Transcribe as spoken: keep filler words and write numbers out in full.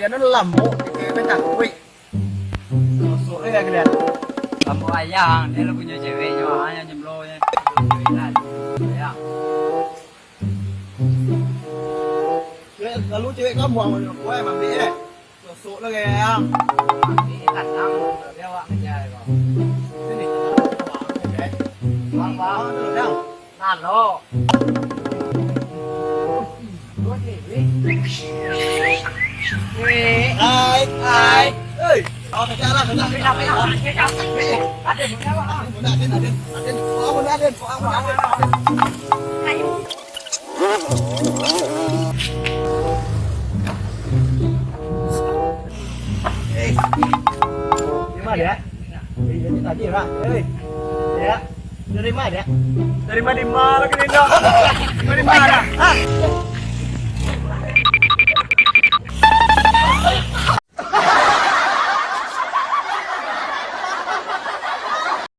Nan lamo, kayak bentang, woi. Masuk dia kalian. Kamu ayang, dia lo punya ceweknya, hanya jemblo nya. Cewek lah, ayang. Cewek, lalu cewek kamu yang mau nyuruh gue, ambil, eh. Sosok lo kayak ayang. Ambil kandang, tapi awak ngejar kau. Sini, kita bawa, eh. Bang, bang, dulu, dang. Lalo. Hai, hai. Hei. Oh, pecah lah, pecah, pecah, pecah. Aden, Aden, Aden. Oh, Aden, Aden. Oh, Aden, Aden. Eh. Terima dia. Eh, jadi tadi lah. Eh. Ya. Terima dia. Terima di mana lagi, Indo? Terima di mana? Ah.